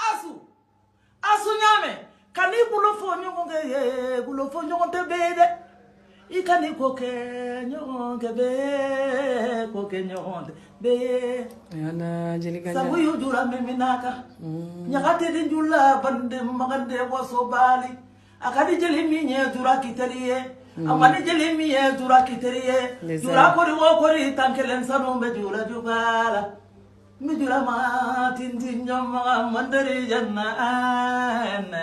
Asu asu ɲaamɛ kan'i bolo fɔ ɲɔgɔn kɛ ye bolo fɔ ɲɔgɔn tɛ bɛɛ ye dɛ i kan'i ko kɛ ɲɔgɔn kɛ bɛɛ ko kɛ ɲɔgɔn tɛ bɛɛ ye sabu y'u jura min min kan ɲaga tɛ di jula bande magande waso bali a ka di jeli min ye jura kiteri ye a ma di jeli min ye jura kiteri ye jura kori wo kori tan kelen sanu bɛ jura juga la n bɛ jura ma tintin ɲɔmaga mandari janna na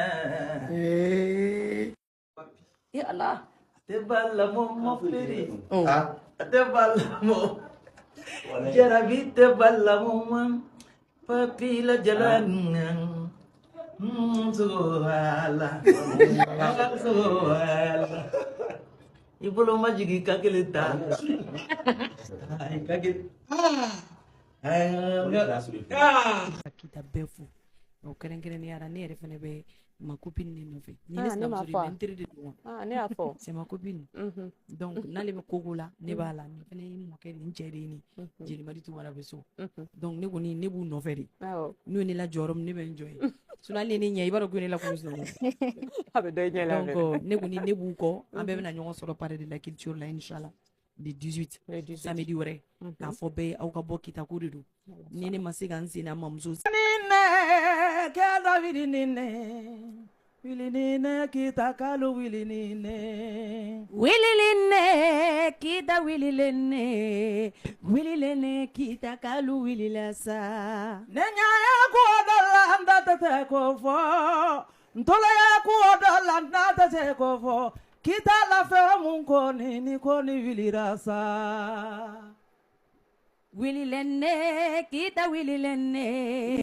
Ya Allah. A tɛ bala mo ma feere a tɛ bala mo jarabi tɛ bala mo ma papi la jala sogo ala sogo ala i bolo ma jigin ka kelen ta i ka kelen. Ka kita bɛɛ fo o kɛrɛnkɛrɛnnenya la, ne yɛrɛ fɛnɛ bɛ ma copine de nɔfɛ ni ne Ah, ne m'a sinamuso de fɔ ye, n teri de don. Ah, ne y'a fɔ. C'est ma copine, donc n'ale bɛ koko la, ne b'a la. Nin fɛnɛ ye n mɔkɛ de, n cɛ de ye nin Jelimadi Tunkara bɛ so. Donc ne kɔni, ne b'u nɔfɛ de. N'u ye ne lajɔ yɔrɔ min, ne bɛ n jɔ yen, sinon hali ni ne ɲɛ, i b'a dɔn ko ne la kun sunɔgɔ. A bɛ dɔ i ɲɛ la. Donc ne kɔni, ne b'u kɔ. An bɛɛ bɛna ɲɔgɔn sɔrɔ Palais de la Culture la, inchallah, le 18. Le 18. Samedi wɛrɛ, k'a fɔ bɛɛ ye aw ka bɔ Kita ko de don. Ni ne ma se ka n sen na mamuso Nine kɛda wili nine wili nine kita kalu wili nine. Wililine kita wililene wililene kita kalu wilila sa. Ne ɲaya ko dɔ la n da tɛ se k'o fɔ, n tɔlɔya ko dɔ la n da tɛ se k'o fɔ. Kita la fɛn mun ko ni ni ko ni wulira sa. Wililene kita wililene.